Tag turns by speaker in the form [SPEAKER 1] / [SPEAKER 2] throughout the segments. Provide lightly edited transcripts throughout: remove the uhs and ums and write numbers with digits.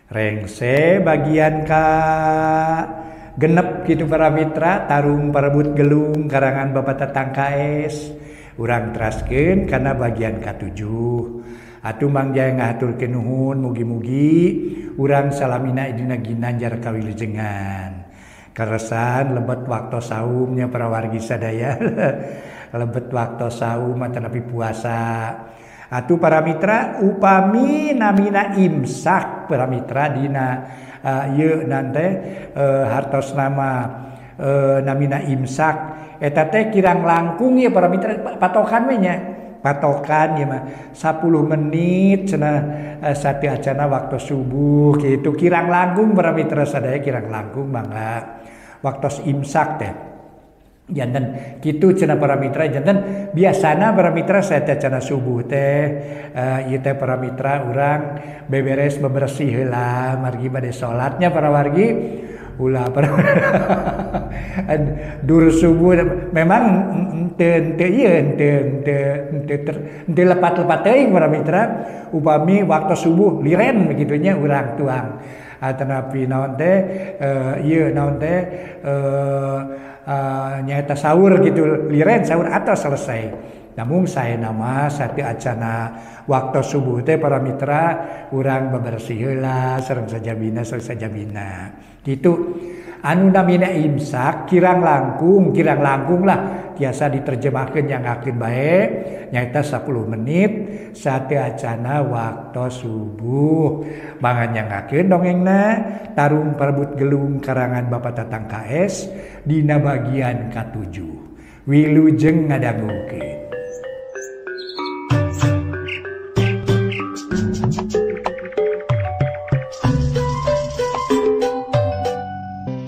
[SPEAKER 1] Rengse bagian ka genep kitu para mitra tarung parebut gelung karangan Bapak Tatang KS. Urang teraskeun kana bagian ka-7. Atuh Mang Jaya ngahaturkeun nuhun mugi-mugi urang salamina dina ginanjar kawilujengan. Karesan lebet waktu saumnya para wargi sadaya. Lebet waktu saum atanapi puasa. Atuh para mitra upami namina imsak para mitra dina ieu nante hartos nama namina imsak eta teh kirang langkung ya para mitra patokan we nya. Patokan ya mah 10 menit cenah sateuacana waktu subuh gitu kirang langkung para mitra sadaya kirang langkung mangga waktu imsak teh janten kitu cenah para mitra janten biasana para mitra sateuacana subuh teh ieu teh para mitra urang beberes bebersih heula margi bade salatnya para wargi ulah para dur subuh memang teu ieu teu lepat-lepat teuing para mitra upami waktu subuh liren begitunya urang tuang atanapi naon teh ieu naon teh nyaeta sahur gitu liren sahur atau selesai. Namun saya nama sateuacana waktu subuh teh para mitra urang bebersih heula sareng sajabina sareng sajabina gitu. Anu namina imsak kirang langkung lah tiasa diterjemahkeun nyangakeun bae nyaeta 10 menit sateuacana waktu subuh. Mangga nyangakeun dongengna tarung parebut gelung karangan Bapak Tatang KS dina bagian ka-7. Wilujeng ngadangukeun.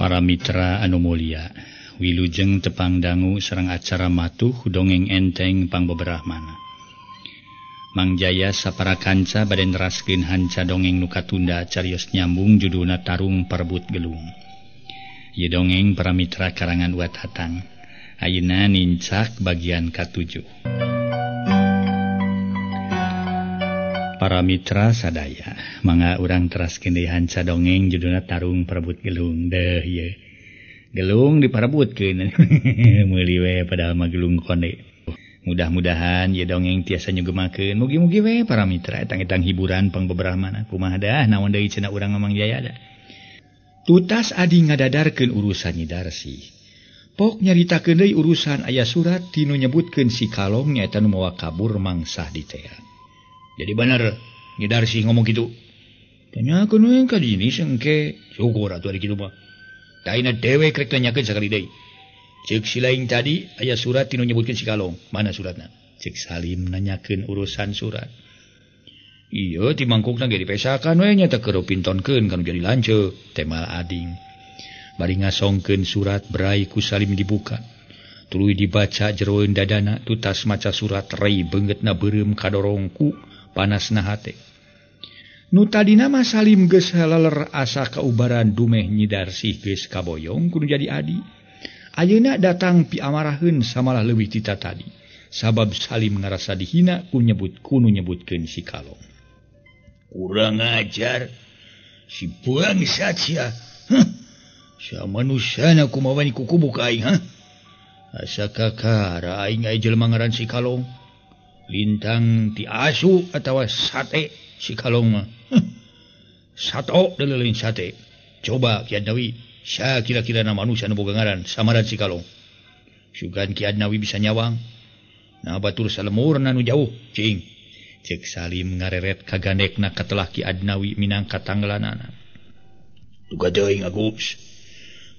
[SPEAKER 2] Para mitra anu mulia, wilujeng tepang dangu sareng acara matuh dongeng enteng pangbeberahmana. Mang Jaya sapara kanca bade neraskeun hanca dongeng nu katunda carios nyambung judulna Tarung Parebut Gelung. Ieu dongeng para mitra karangan Uat Hatang. Ayeuna nincak bagian ka-7. Para mitra sadaya, mangga urang teraskeun deui hanca dongeng judulna Tarung Parebut Gelung. Deuh ieu. Gelung diparebutkeun. Meuli we padahal mah gelung konde. Mudah-mudahan ieu dongeng tiasa nyugemakeun. Mugi-mugi we para mitra etang-etang hiburan pangbeberahmana. Kumaha dah naon deui cenah urang Mang Jaya da. Tutas adi ngadadarkeun urusan Nyi Darsi. Pok nyaritakeun deui urusan aya surat tinu nyebutkeun si Kalong nyaeta nu mawa kabur mangsah di tea. Jadi bener Nyi Darsi ngomong gitu. Tanyakeun we ka dini sengke. Syukur atuh ari kitu mah. Taina dewe krek nanyakeun sakali deui. Ceuk si lain tadi aya surat tinu nyebutkeun si Kalong. Mana suratna? Ceuk Salim nanyakeun urusan surat. Iya ti mangkukna ge dipesakan we nya teh keur pintonkeun kanu jadi lanceuk. Temal ading. Bari ngasongkeun surat berai ku Salim dibuka. Tuluy dibaca jeroeun dadana tutas maca surat rei beungeutna beureum kadorong ku panasna hate. Nu tadina mah Salim geus halaler asa kaubaran dumeh Nyi Darsih geus kaboyong kudu jadi adi. Ayeuna datang piamaraheun samalah leuwih ti tadi. Sabab Salim ngarasa dihina ku nyebut kunu nyebutkeun si Kalong. Kurang ajar si bangsat sia. Heh. Sia manusana kumaha wani kukubuk aing hah? Asa kakara aing aya jelema ngaran si Kalong. Lintang ti asu atawa sate si Kalong mah. Sato deuleuleun sate. Coba Ki Adnawi, sia kira-kira na manusia nu boga ngaran samaran si Kalong. Sugan Ki Adnawi bisa nyawang. Nah batur salemurna nu jauh, cing. Cek Salim ngareret kagandekna katelah Ki Adnawi minangka tanggelanana. Duka teuing Agus.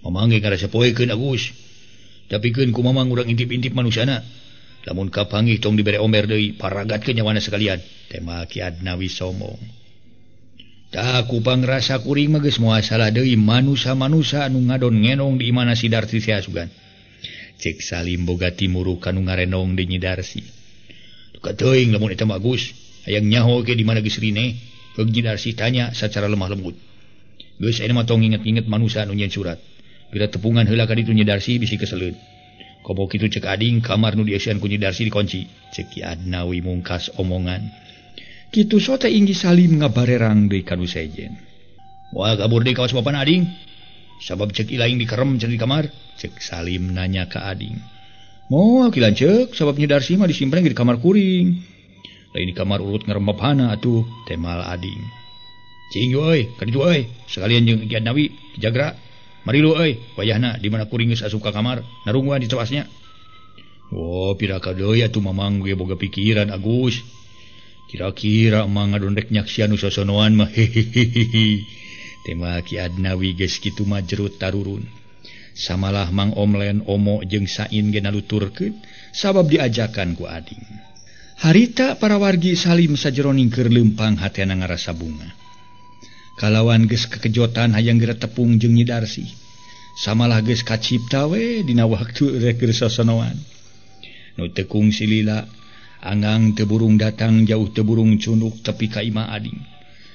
[SPEAKER 2] Mamang ge ngarasa poekeun Agus. Tapi keun ku mamang urang intip-intip manusiana. Lamun kapanggih tong dibere omer deui, paragatkeun nyawana sekalian. Tema Ki Adnawi sombong. Tah ku pangrasa kuring mah geus moal salah deui manusa-manusa anu ngadon ngenong di imana si Darsi teh asugan. Cek Salim boga timuru kanu ngarenong di Nyi Darsi. Duka teuing lamun eta mah Agus, hayang nyaho ge di mana geus rine. Heug Nyi Darsi tanya sacara lemah lembut. Geus ayeuna mah tong inget-inget manusa anu nyeun surat. Bila tepungan heula ka ditu Nyi Darsi bisi keseleun. Komo kitu cek ading kamar nu dieusian ku Nyi Darsi dikunci. Cek Ki Adnawi mungkas omongan. Kitu sote inggi Salim ngabarerang deui ka nu sejen. Moal kabur deui kawas bapana ading. Sabab cek ilaing dikerem cenah di kamar. Cek Salim nanya ka ading. Moal ki lanceuk sabab Nyi Darsih mah disimpen di kamar kuring. Lain di kamar urut ngerem bapana atuh, temal ading. Cing euy, ka ditu euy, sekalian jeung Ki Adnawi, Ki Jagra. Marilu euy, wayahna di mana kuring geus asup ka kamar, narungguan di tewasnya. Oh, piraka deui atuh mamang ge boga pikiran Agus. Kira-kira emang ngadondek nyaksian nu sosonoan mah hehehehe. Tema Ki Adnawi geus kitu mah jerut tarurun. Samalah Mang Omlen Omo jeung Sain ge naluturkeun sabab diajakan ku ading. Harita para wargi Salim sajeroning keur leumpang hatena ngarasa bunga. Kalawan geus kekejotan hayang geura tepung jeung Nyi Darsih. Samalah geus kacipta we dina waktu rek keur sosonoan. Nu teu kungsi lila, angang teu burung datang jauh teu burung cunduk tepi ka imah ading.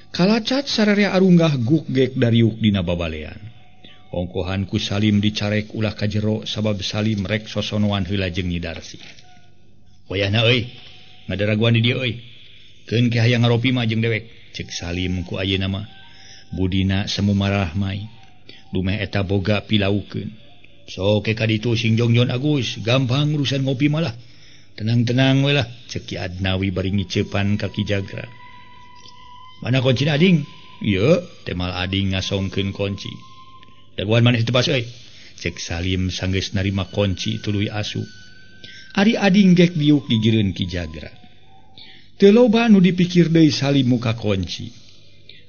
[SPEAKER 2] Kalacat sararea arunggah guk gek dariuk dina babalean. Ongkohan ku Salim dicarek ulah ka jero sabab Salim rek sosonoan heula jeung Nyi Darsih. Wayahna euy, ngadaraguan di dieu euy. Keun ke hayang ngaropi mah jeung dewek, cek Salim ku ayeuna mah. Budina semu marah mai. Dumeh eta boga pilaukeun. Sok ke ka ditu sing jongjon Agus, gampang urusan ngopi malah. Tenang-tenang we lah, cek Ki Adnawi bari ngiceupan ka Ki Jagra. Mana kunci ading? Ieu, temal ading ngasongkeun kunci. Daguan maneh tebas euy. Cek Salim sanggeus narima kunci tuluy asup. Ari ading gek diuk digireun Ki Jagra. Teu loba nu dipikir deui Salim muka kunci.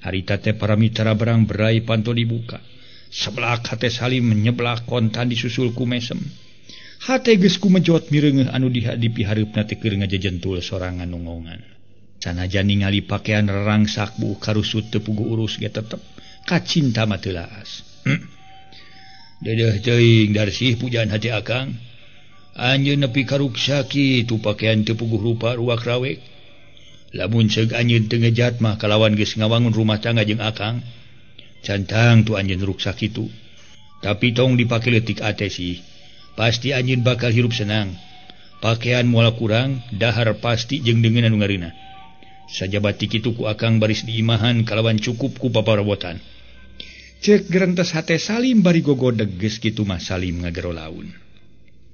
[SPEAKER 2] Harita teh para mitra berang berai panto dibuka. Seblak hate Salim nyeblak kontan disusul ku mesem. Hate geus kumejot mireungeuh anu dipihareupna teh keur ngajejentul sorangan nongongan. Sanajan ningali pakaian rerangsak buuk karusut teu puguh urus ge tetep kacinta mah teu laas. Dedeh teuing Darsih pujaan hati akang. Anjeun nepi karuksa kitu pakaian teu puguh rupa ruak rawek. Lamun ceuk anjeun teu ngejat mah kalawan geus ngawangun rumah tangga jeung akang. Cantang tu anjeun ruksa kitu. Tapi tong dipake leutik ate sih. Pasti anjeun bakal hirup senang. Pakaian moal kurang, dahar pasti jeung deungeun anu ngareunah. Sajabati kitu ku akang baris diimahan kalawan cukup ku paparabotan. Cek gerentes hate Salim bari gogodeg geus kitu mah Salim ngagero laun.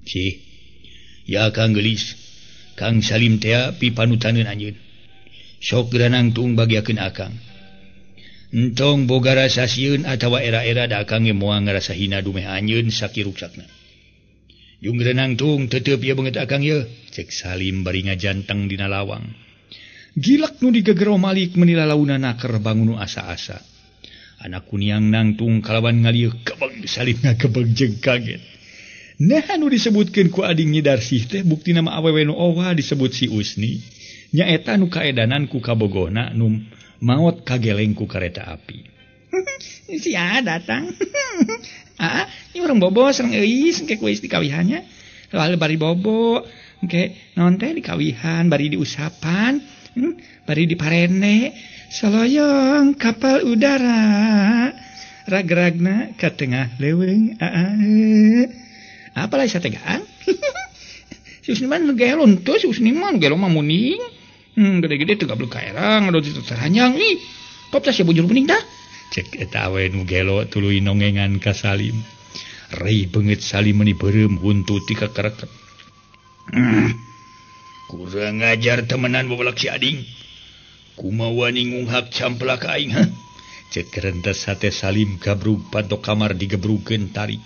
[SPEAKER 2] Cih, ya akang geulis. Kang Salim tea pipanutaneun anjeun. Sok geura nangtung bagiakeun akang. Entong boga rasa sieun atawa era-era da akang ge moal ngarasa hina dumeh anjeun sakiruksakna. Jung geura nangtung teteup ieu beungeut akang ieu. Cek Salim bari ngajanteng dina lawang. Gilak nu digegero Malik menila launa naker bangun nu asa-asa. Anak kuniang nangtung kalawan ngalieu kebeng Salim ngagebeg jeung kaget. Nah nu disebutkeun ku ading Nyi Darsih teh buktina mah awewe nu owa disebut si Usni. Nyaeta nu kaedanan ku kabogohna nu maot kageleng ku kareta api.
[SPEAKER 3] Si A datang. Ah, ini urang bobo sareng euis engke ku euis dikawihannya. Lalu bari bobo, engke naon teh dikawihan bari diusapan. Bari diparene saloyong kapal udara ragragna ka tengah leuweung apalah sategaan si Usni mah nu gelo teu si Usni mah nu gelo mah muning gede-gede teu gablek ka erang ado teranyang ih pop teh sia bujur bening dah
[SPEAKER 2] cek eta awe nu gelo tuluy nongengan ka Salim. Rei beungeut Salim meuni beureum huntu ti kakereket. Kurang ngajar temenan babalak si ading. Kumaha ningunghak camplak aing ha? Cek rentes hate Salim gabrug panto kamar digebrukeun tarik.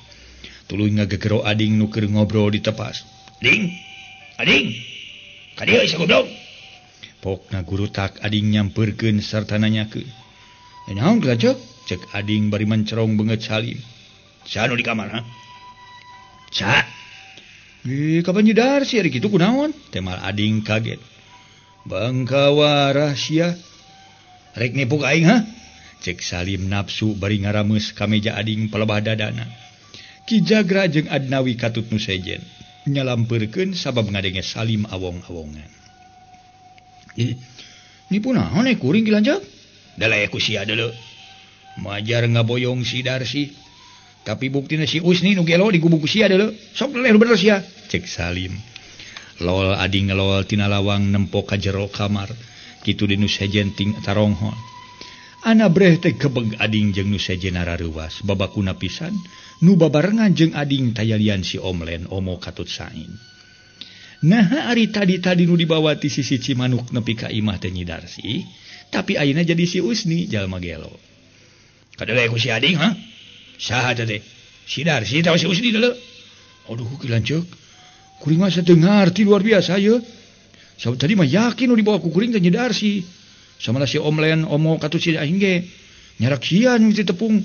[SPEAKER 2] Tuluy ngagegero ading nu keur ngobrol di tepas. Ding! Ading! Ka dieu sia goblok. Pokna gurutak ading nyampeurkeun sarta nanyakeun. Naon geulacek? Cek ading bari mencerong beungeut Salim. Saha nu di kamar ha? Saha? Kapan Nyi Darsih ari kitu kunaon? Temal ading kaget. Bangkawarah sia. Rek nipu ka aing ha? Cek Salim nafsu bari ngarameus ka meja ading palebah dadana. Ki Jagra jeung Adnawi katut nu sejen. Nyalampeurkeun sabab ngadenge Salim awong-awongan. Nipu naon kuring ki lanceuk? Dalae ku sia deuleu. Majar ngaboyong si Darsih. Tapi buktina si Usni nu gelo digubuk ku sia deuleu. Sok leh bener sia. Cek Salim. Lol ading ngelol tina lawang nempo ka jero kamar. Kitu di nu sejen ting taronghon.
[SPEAKER 3] Ana breh teh kebeg ading jeung nu sejenna rareuwas babakuna pisan nu babarengan jeung ading tayalian si Omlen omo katut sain. Nah ari tadi-tadi nu dibawa ti sisi Cimanuk nepi ka imah teh Nyi Darsi, tapi ayeuna jadi si Usni jalma gelo. Kadele ku si ading ha? Saha teh? Si Darsi tahu si Usni deuleu. Aduh ki lanceuk. Kuring mah teu ngarti luar biasa ye. Sabab tadi mah yakin nu dibawa ku kuring teh Nyi Darsi. Sama si Omlen omo katut si aing ge. Nyarakian ti tepung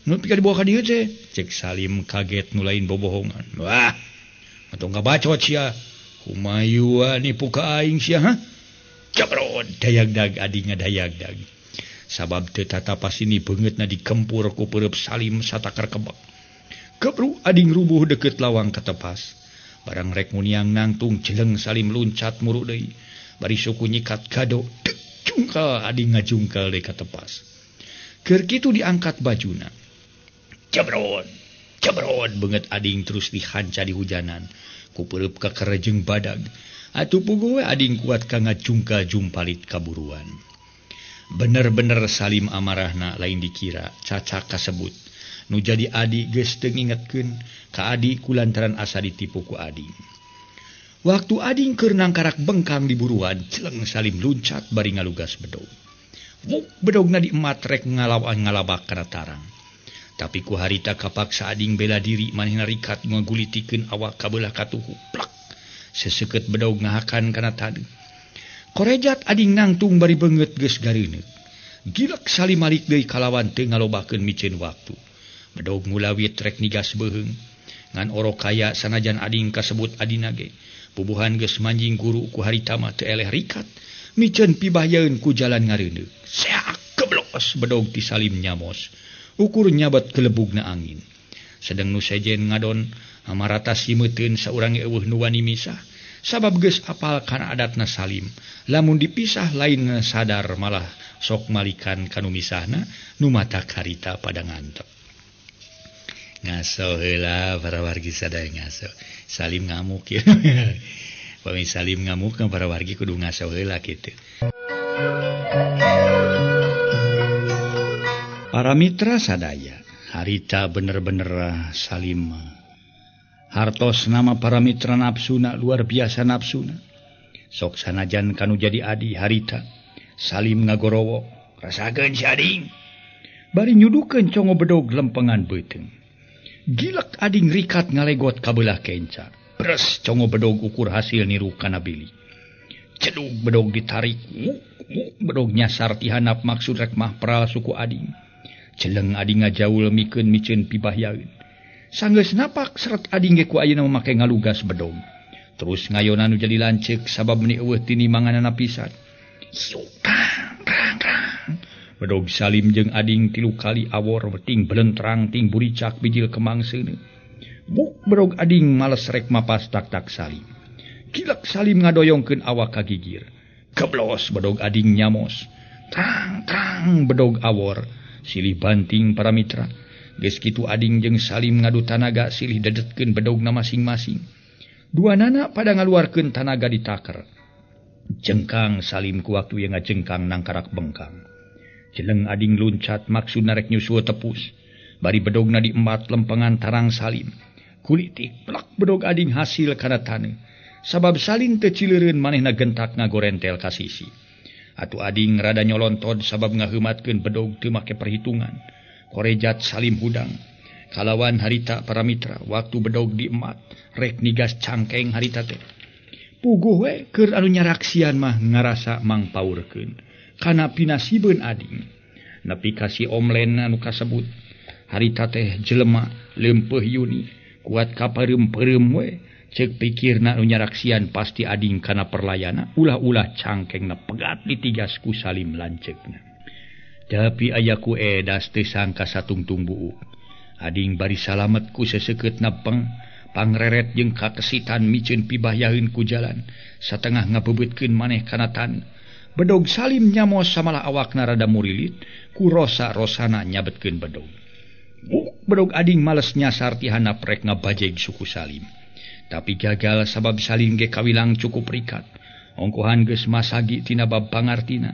[SPEAKER 3] nu pika dibawa ka dieu teh. Cek Salim kaget nu lain bobohongan. Wah, atong ngabacot sia. Kumayua nipu ka aing sia ha? Cabrod dayagdag ading ngadayagdag. Sabab teu tatapas ini beungeutna dikempur ku peureub Salim satakar kebek. Kebru ading rubuh deukeut lawang katepas. Barang rek muniang nangtung jeleng Salim luncat muru deui. Bari suku nyikat gado jungkal ading ngajungkal deui katepas. Keur kitu diangkat bajuna. Cabrod, cabrod beungeut ading terus dihanca di hujanan. Ku peureub kakerejeng badag. Atuh puguh we ading kuat ka ngajungkal jumpalit kaburuan. Bener-bener Salim amarahna lain dikira cacak kasebut. Nu jadi adi geus teu ngingetkeun ka adi kulantaran asa ditipu ku ading. Waktu ading keur nangkarak bengkang di buruan, celeng Salim luncat bari ngalugas bedog. Wuk bedogna diemat rek ngalawan ngalabak kana tarang. Tapi ku harita kapaksa ading bela diri manehna rikat ngagulitikeun awak kabelah katuhu. Plak. Seseukeut bedog ngahakan kana tadi. Korejat ading nangtung bari beungeut geus gareuneuk. Gilek Salim malik deui kalawan teu ngalobakeun miceun waktu. Bedog ngulawit rek nigas beuheung. Ngan orok kaya sanajan ading kasebut adina ge. Bubuhan geus manjing guru ku harita mah teu eleh rikat. Miceun pibahayeun ku jalan ngareundeuk. Seak keblos bedog ti Salim nyamos. Ukur nyabat kelebugna angin. Sedang nu sejen ngadon amarata simeuteun saurang eueuh nu wani misah. Sabab geus apal kana adatna Salim. Lamun dipisah lain sadar malah sok malikan kanu misahna nu mata karita pada ngantep. Ngaso heula para wargi sadaya ngaso. Salim ngamuk ya. Pami Salim ngamuk kan para wargi kudu ngaso heula kitu. Para mitra sadaya, harita bener-bener Salim hartos nama para mitra nafsuna luar biasa nafsuna. Sok sanajan kanu jadi adi harita Salim ngagorowo rasakeun si ading. Bari nyudukeun congo bedog lempengan beuteung. Gilek ading rikat ngalegot kabelah kenca. Bres congo bedog ukur hasil niru kana bilik. Cedug bedog ditarik, wuk, wuk, bedog nyasar ti handap maksud rek mahpral suku ading. Celeng ading ngajaul mikeun miceun pibahyaeun. Sanggeus napak seret ading ge ku ayeuna make ngalugas bedog. Terus ngayona nu jadi lanceuk sabab meuni eueuh tini manganana pisan. Hiu kang kang kang. Bedog Salim jeung ading 3 kali awor ting belentrang ting buricak bijil kemang seuneu. Buk bedog ading males rek mapas tak-tak Salim. Gilek Salim ngadoyongkeun awak ka gigir. Keblos bedog ading nyamos. Trang trang bedog awor. Silih banting para mitra. Geus kitu ading jeung Salim ngadu tanaga silih dedetkeun bedogna masing-masing. Dua nana pada ngaluarkeun tanaga ditaker. Jengkang Salim ku waktu yang ngajengkang nangkarak bengkang. Jeleng ading luncat maksud narek nyusul tepus. Bari bedogna diembat lempengan tarang Salim. Kulitik plak bedog ading hasil kana taneuh. Sabab Salim teu cileureun manehna gentak ngagorentel ka sisi. Atuh ading rada nyolontod sabab ngaheumatkeun bedog teu make perhitungan. Korejat Salim hudang. Kalawan harita para mitra waktu bedog diemat rek nigas cangkeng harita teh. Puguh we keur anu nyaraksian mah ngarasa mangpaurkeun. Kana pinasibeun ading. Nepi ka si Omlen anu kasebut harita teh jelema leumpeuh yuni kuat kapareumpeureum we. Cek pikirna nu nyaraksian pasti ading kana perlayana ulah-ulah cangkengna pegat ditigas ku Salim lanceukna. Tapi aya ku edas teu sangka satungtung buuk. Ading bari salamet ku seseukeutna peng pangreret jeung kakesitan miceun pibahyaeun ku jalan satengah ngabebeutkeun maneh kana taneuh. Bedog Salim nyamos samalah awakna rada murilit ku rosa-rosana nyabetkeun bedog. Buk bedog ading males nyasar ti handap rek ngabajeg suku Salim. Tapi gagal sabab Salim ge kawilang cukup rikat. Ongkohan geus masagi tina bab pangartina.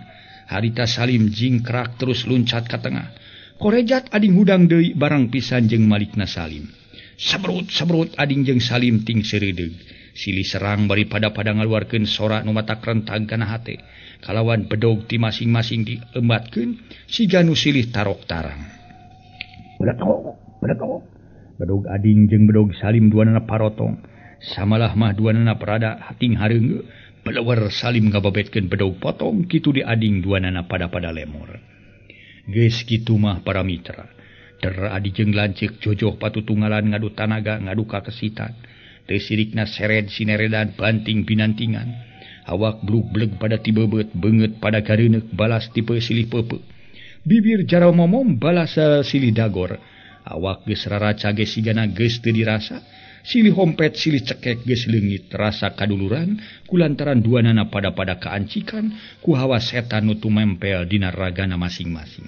[SPEAKER 3] Harita Salim jingkrak terus luncat ka tengah. Korejat ading hudang deui barang pisan jeung malikna Salim. Sabrut-sabrut ading jeung Salim ting seureudeuh. Silih serang bari pada-pada ngaluarkeun sora nu matak rentag kana hate. Kalawan bedog ti masing-masing diembatkeun siga nu silih tarok tarang. Bedog, bedog. Bedog ading jeung bedog Salim duanana parotong. Samalah mah duanana perada ting hareungeu. Belewer Salim ngababetkeun bedog potong kitu di ading duanana pada-pada lemor. Geus kitu mah para mitra. Der adi jeung lanceuk jojoh patutunggalan ngadu tanaga ngadu kakesitan. Teu sirikna sered sineredan banting binantingan. Awak blug-bleg pada tibebeut, beungeut pada gareuneuk balas tipe silih peupeut. Bibir jaro momom balas silih dagor. Awak geus raraca ge sigana geus teu dirasa. Silih hompet silih cekek geus leungit rasa kaduluran kulantaran duanana pada-pada kaancikan ku hawa setan nu tumempel dina ragana masing-masing.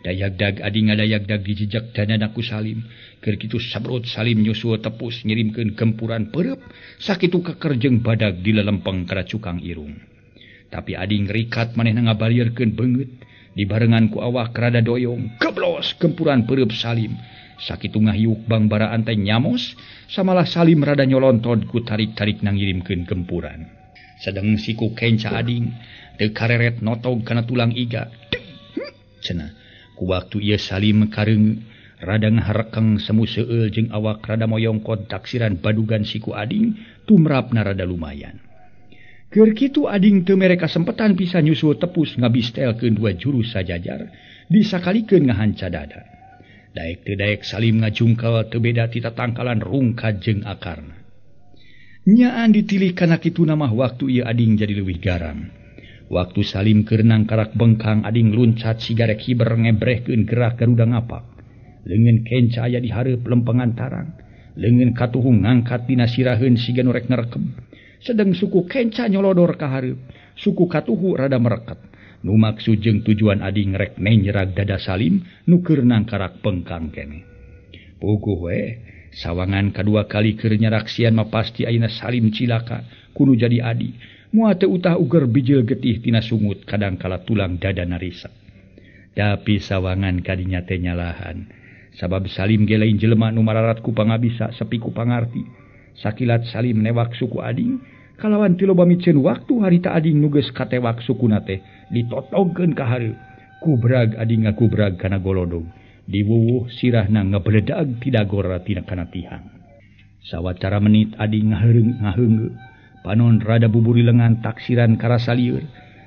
[SPEAKER 3] Dayagdag adi ngadayagdag dijejak danana ku Salim. Keur kitu sabrut Salim nyusul tepus ngirimkeun gempuran peureub sakitu keker jeung badag di lelempeng kana cukang irung. Tapi adi ngrikat manehna ngabalieurkeun beungeut dibarengan ku awak rada doyong geblos gempuran peureub Salim. Sakitu ngahiuk bangbaraan teh nyamos samalah Salim rada nyolontod ku tarik-tarik ngirimkeun gempuran. Sedeng siku kenca ading teu kareret notog kana tulang iga. Cenah ku waktu ieu Salim kareung rada ngaharekeng semu seueul jeung awak rada moyongkot taksiran badugan siku ading tumrapna rada lumayan. Keur kitu ading teu mere kasempetan bisa nyusul tepus ngabistelkeun dua jurus sajajar disakalikeun ngahanca dada. Daek teu daek Salim ngajungkal teu beda ti tatangkalan rungkad jeung akarna. Nyaan ditilih kana kituna mah waktu ieu ading jadi leuwih garang. Waktu Salim keur nangkarak bengkang ading luncat sigarek hiber ngebrehkeun gerak Garuda ngapak. Leungeun kenca aya di hareup lempengan tarang. Leungeun katuhu ngangkat dina siraheun siga nu rek nerekem. Sedeng suku kenca nyolodor ka hareup, suku katuhu rada mereket. Nu maksud jeung tujuan ading rek nenjerag dada Salim nu keur nangkarak bengkang keneh. Puguh we, sawangan kadua kali keur nyaraksian mah pasti ayeuna Salim cilaka kudu jadi adi. Moal teu utah uger bijil getih tina sungut kadangkala tulang dada narisa. Tapi sawangan kadinya teh nyalahan. Sabab Salim ge lain jelema nu mararat ku pangabisa sepi ku pangarti. Sakilat Salim newak suku ading, kalawan teu loba miceun waktu harita ading nu geus katewak sukuna teh ditotogkeun ka hareup. Kubrag ading ngakubrag kana golodog. Diwuwuh sirahna ngebeledag ti dagor tina kana tihang. Sawacara menit ading ngaheureng ngaheungeu. Panon rada buburi lengan taksiran karasa lieur.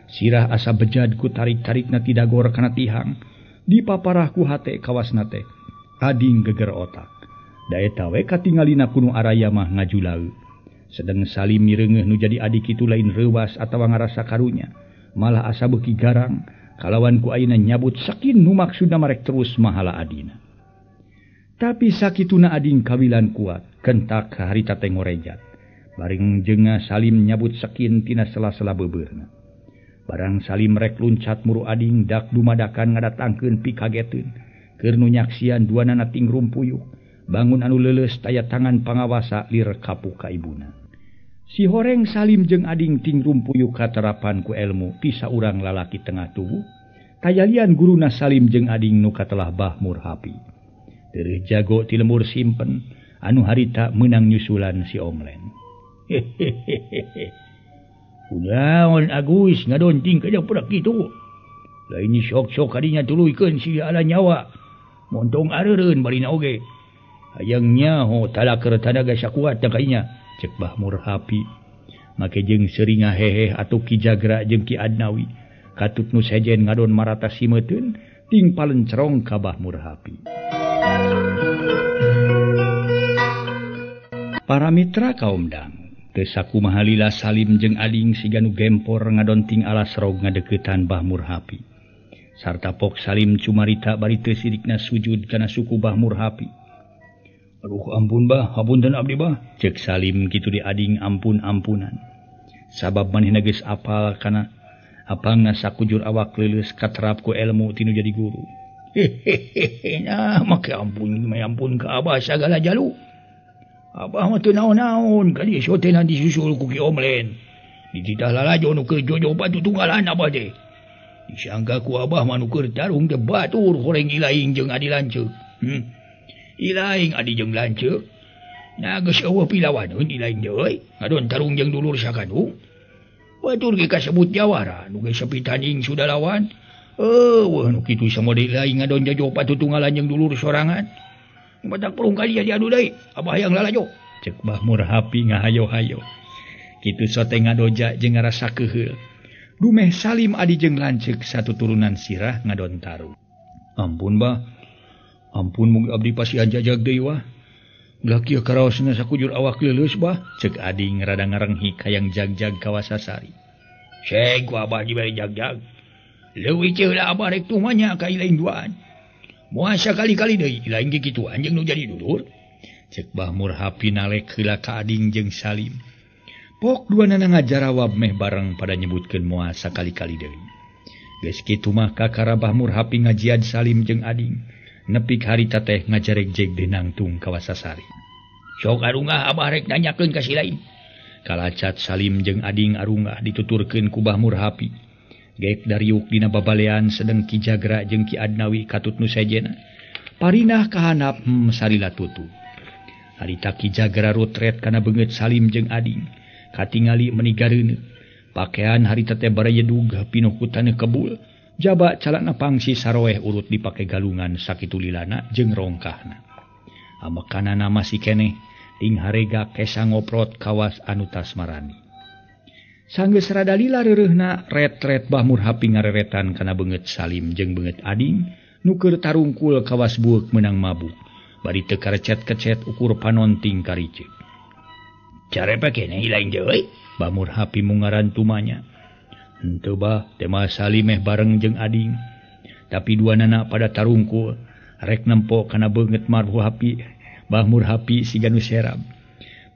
[SPEAKER 3] Sirah asa bejad ku tarik-tarikna ti dagor kana tihang. Dipaparah ku hate kawasna teh. Ading geger otak. Da eta we katingalina kuno araya mah ngajulau. Sedeng Salim mireungeuh nu jadi adi kitu lain reuwas atawa ngarasa karunya. Malah asa beuki garang kalawan ku ayeuna nyabut sakin nu maksudna marek terus mahala adina. Tapi sakituna ading kawilan kuat, kentak harita teh ngorejat. Bareng jenga Salim nyabut sakin tina sela-sela beubeurna. Barang Salim rek luncat muru ading dak dumadakan ngadatangkeun pikageteun. Keur nu nyaksian duanana ting rumpuyuh. Bangun anu leuleus taya tangan pangawasa lir kapu ka ibuna. Si horeng Salim jeung ading ting rumpuyuh katerapan ku elmu ti saurang lalaki tengah tubuh. Tayalian guruna Salim jeung ading nu katelah Bah Murhapi. Tereuh jago ti lembur simpen anu harita meunang nyusulan si Omlen. Hehehehe. Kunaon Agus ngadonting ka jeung budak kitu. Lain sok-sok kadinya tuluykeun si ala nyawa. Montong areureun barina oge. Hayang nyaho talaker tanaga sakuat teh kainya cek Bah Murhapi. Make jeung seuri ngahehe atuh Ki Jagra jeung Ki Adnawi. Katut nu sejen ngadon marata simeuteun ting palencerong ka Bah Murhapi. Para mitra kaum dang, teu sakumaha lila Salim jeung ading siga nu gempor ngadonting alas rog ngadeukeutan Bah Murhapi. Sarta pok Salim cumarita bari teu sirikna sujud kana suku Bah Murhapi. Aduh ampun bah, hapunten abdi bah, cek Salim kitu di ading ampun-ampunan. Sabab manehna geus apal kana apangna sakujur awak leuleus katerap ku elmu tinu jadi guru. Hehehe, nah make ampun, make ampun ka abah sagala jalu. Abah mah teu naon-naon, kali esok teh nanti disusul ku Ki Omlen. Dititah lalajo nu keur jojo batu tunggalan abah teh. Disangka ku abah mah nu keur tarung teh batur horeng ilaing jeung adi lanceuk. Ilaing adi jeung lanceuk. Nah geus eueuh pilawaneun ilaing deui, ngadon tarung jeung dulur sakandung. Batur ge kasebut jawara, nu geus sepi tanding sudah lawan. Eueuh nu kitu samode ilaing ngadon jajo patutunggalan jeung dulur sorangan. Batak perung kali jadi adu deui, abah hayang lalajo.
[SPEAKER 2] Cek Bah Murhapi ngahayo-hayo. Kitu sote ngadoja jeung ngarasa keuheul. Dumeh Salim adi jeung lanceuk satu turunan sirah ngadon tarung.
[SPEAKER 3] Ampun bah, ampun mugi abdi pasihan jajag deui wah. Ulah kieu karaosna sakujur awak leuleus bah.
[SPEAKER 2] Cek ading rada ngarenghi hayang jagjag kawasasari.
[SPEAKER 3] Seg ku abah dibere jagjag. Leuwih ceuh lah abah rek tumanya ka ilaing duaan. Moal sakali-kali deui ilaing ge kituan jeung nu jadi dulur.
[SPEAKER 2] Cek Bah Murhapi nalek heula ka ading jeung Salim. Pok dua nana ngajarawab meh bareng pada nyebutkeun moal sakali-kali deui. Geus kitu mah kakara Bah Murhapi ngajian Salim jeung ading. Nepi harita teh ngajaregjeg deui nangtung kawasasari.
[SPEAKER 3] Sok arungah abah rek nanyakeun ka si lain.
[SPEAKER 2] Kalacat Salim jeung ading arungah dituturkeun ku Bah Murhapi. Gek dariuk dina babalean sedeng Ki Jagra jeung Ki Adnawi katut nu sejena. Parinah kahanap salila tutu. Harita Ki Jagra rutret kana beungeut Salim jeung ading. Katingali meni gareuneuh. Pakean harita teh barayedug pinuh ku taneuh kebul. Jaba calana pangsi saroeh urut dipake galungan sakitu lilana jeung rongkahna. Amekanana masih keneh ting harega kesa ngoprot kawas anu tasmarani. Sanggeus rada lila reureuhna ret-ret Bah Murhapi ngareretan kana beungeut Salim jeung beungeut ading nu keur tarungkul kawas bueuk meunang mabuk. Bari teu karecet-kecet ukur panon ting kariceuk.
[SPEAKER 3] Carepe keneh ilaing deui?
[SPEAKER 2] Bah Murhapi mungaran tumanya. Henteu bah, teh mah Salim meh bareng jeung ading. Tapi dua nana pada tarungkul rek nempo kana beungeut Murhapi. Bah Murhapi siga nu serab.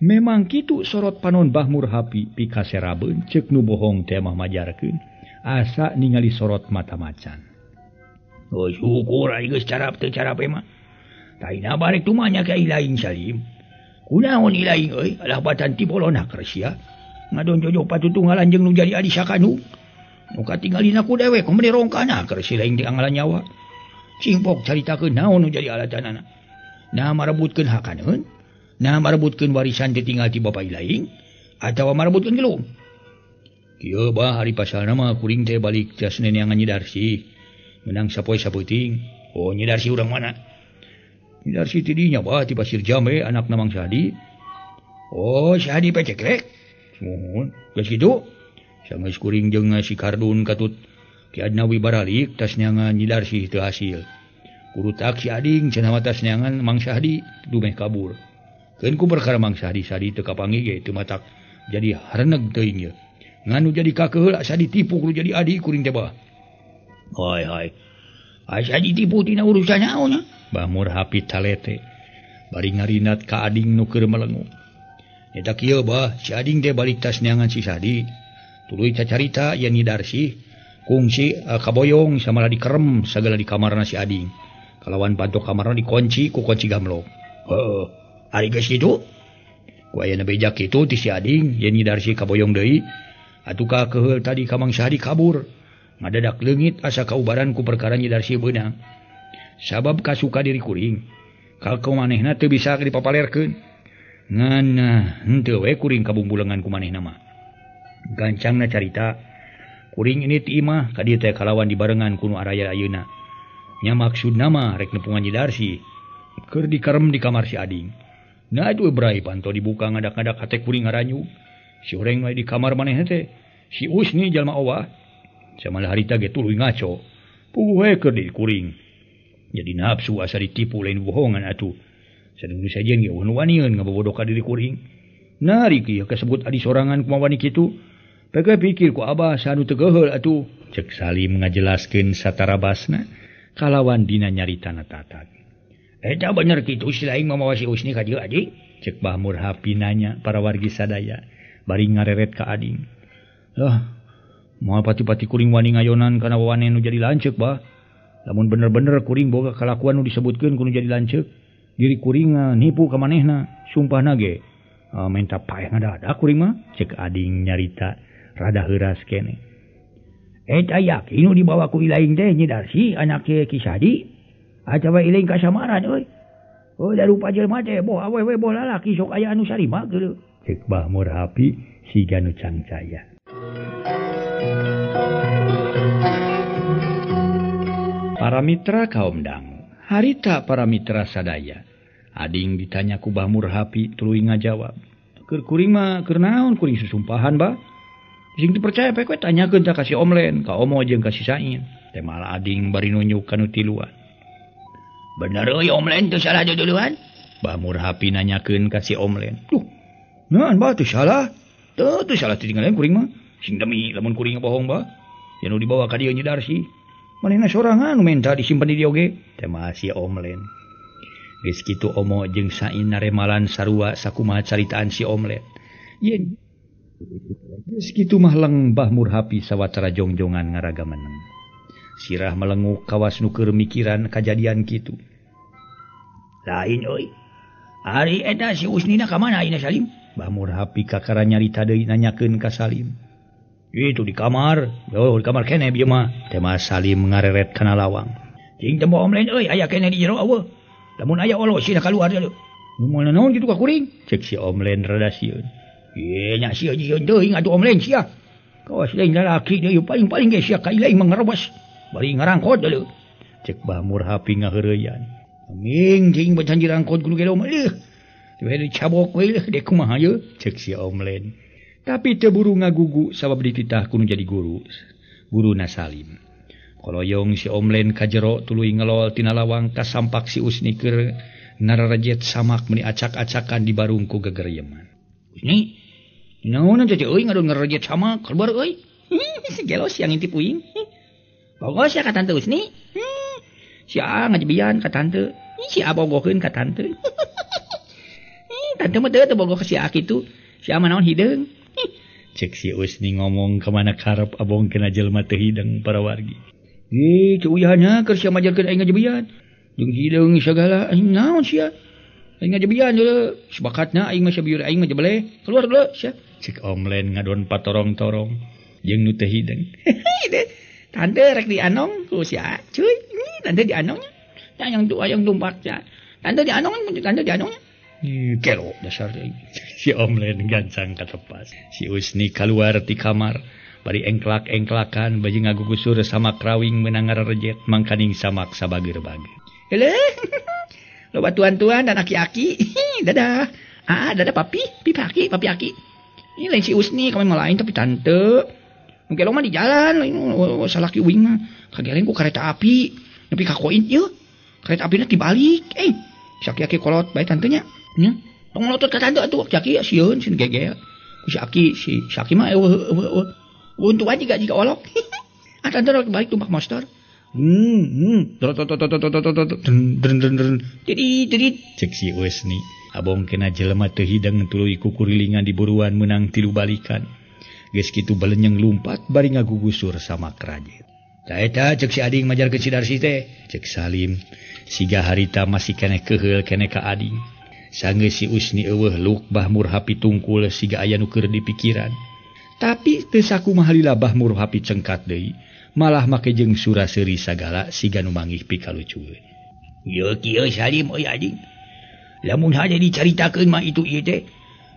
[SPEAKER 2] Memang kitu sorot panon Bah Murhapi pikaserabeun ceuk nu bohong teh mah majarkeun. Asa ningali sorot mata macan.
[SPEAKER 3] Oh syukur ari geus carap teu carape mah. Taina barek tumanya ka ilaing Salim. Kunaon ilaing euy, alah batan ti bolona keur sia. Ngadon jojo patutunggalan jeung nu jadi adi sakanu. Nu katingalina ku dewek meni rongkana keur si laing di angalan nyawa. Cingpok caritakeun naon nu jadi alatanana. Nah marebutkeun hakaneun, nah marebutkeun warisan ditinggal ti bapa ilaing atawa marebutkeun gelung.
[SPEAKER 2] Kieu bah ari pasalna mah kuring teh balik jas neneangan Nyi Darsi. Menang sapoe sapeuting.
[SPEAKER 3] Oh Nyi Darsi urang mana?
[SPEAKER 2] Nyi Darsi ti dinya bah ti Pasir Jambe anakna Mang Sadi.
[SPEAKER 3] Oh Sadi pecekrek.
[SPEAKER 2] Muhun geus kitu. Sanggeus kuring jeung si Kardun katut Ki Adnawi baralik tas neangan Nyi Darsi teu hasil. Kurutak si ading cenah mah tas neangan Mang Sadi dumeh kabur. Keun ku perkara Mang Sadi Sadi teu kapanggih ge teu matak jadi hareneg teuing ye. Ngan nu jadi kakeuheul asa ditipu kudu jadi adi kuring teh bah.
[SPEAKER 3] Hoi hoi. Asa ditipu tina urusan naon?
[SPEAKER 2] Bah Murhapi talete bari ngarinat ka ading nu keur melengu.
[SPEAKER 3] Eta kieu bah, si ading teh balik tas neangan si Sadi. Tuluy cacarita yen Nyi Darsi kungsi kaboyong samalah dikerem sagala di kamarna si ading. Kalawan panto kamarna dikunci ku kunci gamlok. Heeh. Ari geus kitu? Ku aya beja kitu ti si ading yen Nyi Darsi kaboyong deui. Atuh ka keuheul tadi ka Mang Sadi kabur. Ngadadak leungit asa kaubaran ku perkara Nyi Darsi beunang. Sabab kasuka diri kuring. Ka manehna teu bisa dipapalerkeun. Ngan henteu we kuring kabungbulengan ku manehna mah. Gancangna carita kuring ini ti imah ka dieu teh kalawan dibarengan ku nu araya ayeuna. Nya maksudna mah rek nepungan Nyi Darsi keur dikerem di kamar si ading. Nah atuh brai panto dibuka ngadak-ngadak hate kuring ngaranyu. Si horeng we di kamar manehna teh. Si Usni jalma owah. Samalah harita ge tuluy ngaco. Puguh we keur di kuring. Jadi nafsu asa ditipu lain bohongan atuh. Sadung nu sajen ge eueuh wanian ngabobodo ka diri kuring. Nari kieu kasebut adi sorangan kumaha wani kitu. Peke pikir ku abah sanu teu geuheul atuh. Cek Salim ngajelaskeun satarabasna kalawan dina nyaritana tatag. Eta bener kitu si laing mamawa si Usni ka dieu adi?
[SPEAKER 2] Cek Bah Murhapi nanya para wargi sadaya bari ngareret ka ading. Lah, moal pati-pati kuring wani ngayonan kana wawane nu jadi lanceuk bah. Lamun bener-bener kuring boga kalakuan nu disebutkeun ku nu jadi lanceuk, diri kuring nipu ka manehna, sumpahna ge menta paeh ngadadak kuring mah. Cek ading nyarita rada heuras keneh.
[SPEAKER 3] Eta yakin nu dibawa ku ilaing teh Nyi Darsi anak Ki Sadi atawa ilaing kasamaran euy. Oh da rupa jelema teh boh awewe boh lalaki sok aya anu sarima geuleuh.
[SPEAKER 2] Cek Bah Murhapi siga nu cangcaya. Para mitra kaum dangu, harita para mitra sadaya. Ading ditanya ku Bah Murhapi tuluy ngajawab. Keur kuring mah keur naon kuring susumpahan bah. Sing teu percaya poe kowe tanyakeun ta ka si Omlen, ka Omo jeung ka si Sain. Teh malah ading bari nunjuk ka nu tiluan.
[SPEAKER 3] Bener euy Omlen teu salah duluan?
[SPEAKER 2] Bah Murhapi nanyakeun ka si Omlen.
[SPEAKER 3] Duh, naon bah teu salah? Teu salah tinggalan kuring mah. Sing demi lamun kuring bohong bah. Ya nu dibawa ka dieu Nyi Darsi. Manehna sorangan nu menta disimpen di dieu oge.
[SPEAKER 2] Teh mah si Omlen. Geus kitu Omo jeung Sain naremalan sarua sakumaha caritaan si Omlen. Yen geus kitu mah leng Bah Murhapi sawatara jongjongan ngaraga meneng. Sirah melenguk kawas nu keur mikiran kajadian kitu.
[SPEAKER 3] Lain euy. Ari eta si Usnina ka mana ayeuna Salim?
[SPEAKER 2] Bah Murhapi kakara nyarita deui nanyakeun ka Salim.
[SPEAKER 3] Itu di kamar. Oh, di kamar keneh bieu mah.
[SPEAKER 2] Teh mah Salim ngareret kana lawang.
[SPEAKER 3] Cing tembo Omlen euy aya keneh di jero eueuh. Lamun aya olo sih keluar deui. Mun naon kitu ka kuring?
[SPEAKER 2] Cek si Omlen rada sieun.
[SPEAKER 3] Ye nya sieun sieun teuing atuh Omlen sia. Kawas lain lalaki deui paling-paling ge sia ka ilaing mangarebas. Bari ngarangkot deui.
[SPEAKER 2] Cek Bah Murhapi ngaheureyan.
[SPEAKER 3] Aming cing bacan jirangkot kudu gelo mah leuh. Teu dicabok we leuh dek kumaha ye?
[SPEAKER 2] Cek si Omlen. Tapi teu buru ngagugu sabab dititah kudu jadi guru. Guruna Salim. Koloyong si Omlen ka jero tuluy ngelol tina lawang kasampak si Usni keur nararejet samak meuni acak-acakan di barung ku gegeryeman.
[SPEAKER 3] Usni, naon teh euy ngadon ngarejet samak keluar euy. Si gelo siang intip uing. Bogoh sia ka tante Usni. Sia ngajebian ka tante. Si abogohkeun ka tante. Tante mah teu bogoh ka si A kitu. Si A mah naon hideung.
[SPEAKER 2] Cek si Usni ngomong ka mana karep abong kena jelema teu hideung para wargi.
[SPEAKER 3] Ih, cuuyahannya keur sia majarkeun aing ngajebian. Jeung hideung sagala aing naon sia? Aing ngajebian deuleu. Sebakatna aing mah sabieur aing mah jebeleh. Keluar deuleu sia.
[SPEAKER 2] Cek Omlen ngadon patorong-torong jeung nu teu hideung.
[SPEAKER 3] Tante rek dianong ku sia, cuy. Tante dianongnya. Yang tu ayang tumpak sia. Tante dianong, tante dianongnya. Gelo dasar deui.
[SPEAKER 2] Si Omlen gancang katepas. Si Usni kaluar ti kamar. Bari engklak-engklakan baju ngagugusur samak rawing menang ngarejet mangkaning samak sabageur-bageur.
[SPEAKER 3] Eleh. Loba tuan-tuan dan aki-aki. Dadah. Ah, dadah papi, pipi aki, papi aki. Ini lain si Usni kami mah lain tapi tante. Mungkin lo mah di jalan, lain salaki uing mah kageleng ku kereta api, nepi ka koin ieu. Kereta apina tibalik. Si aki-aki kolot bae tantenya. Nya. Tong melotot ka tante atuh aki-aki sieun sin gegel. Ku si aki, si aki mah eueuh untung aja jika olok. Ah tante rek balik tumpak monster. Jadi
[SPEAKER 2] cek si Usni. Abong kena jelema teu hideung tuluy kukurilingan di buruan meunang tilu balikan. Geus kitu balenyeng lumpat bari ngagugusur sama krajet.
[SPEAKER 3] Tah eta cek si ading majarkeun si Darsi teh.
[SPEAKER 2] Cek Salim siga harita masih keneh keheul keneh ka ading. Sanggeus si Usni eueuh luk Bah Murhapi tungkul siga aya nu keur dipikiran. Tapi teu sakumaha lila Bah Murhapi cengkat deui, malah make jeung sura-seuri sagala siga nu manggih pikalucueun.
[SPEAKER 3] Ieu kieu Salim euy ading. Lamun hade dicaritakeun mah itu ieu teh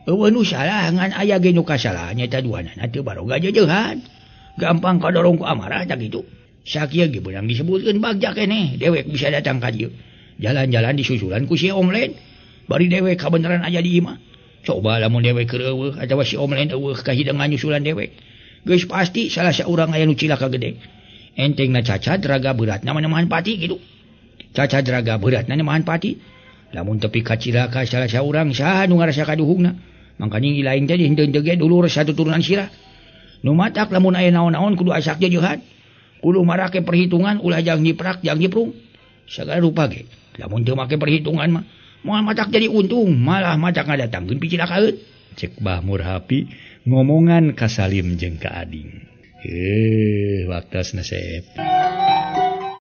[SPEAKER 3] eueuh nu salah ngan aya ge nu kasalah nyaeta duanana teu baroga jeujehan. Gampang kadorong ku amarah tah kitu. Sakieu ge beunang disebutkeun bagja keneh, dewek bisa datang ka dieu. Jalan-jalan disusulan ku si Omlen. Bari dewek kabeneran aya di imah. Coba lamun dewek keur eueuh atawa si Omlen eueuh kahideungan nyusulan dewek. Geus pasti salah saurang aya nu cilaka gede. Entengna cacat raga beratna manemahan pati kitu. Cacat raga beratna nemahan pati. Lamun tepi ka cilaka salah saurang saha nu ngarasa kaduhungna. Mangkaning ilaing teh henteu ge dulur satu turunan sirah. Nu matak lamun aya naon-naon kudu asak jeujehan. Kudu marake perhitungan ulah jang nyiprak jang nyiprung. Sagala rupa ge. Lamun teu make perhitungan mah moal matak jadi untung, malah matak ngadatangkeun picilakaeun.
[SPEAKER 2] Cek Bah Murhapi ngomongan ka Salim jeung ka Ading. Heuh, waktos nasep.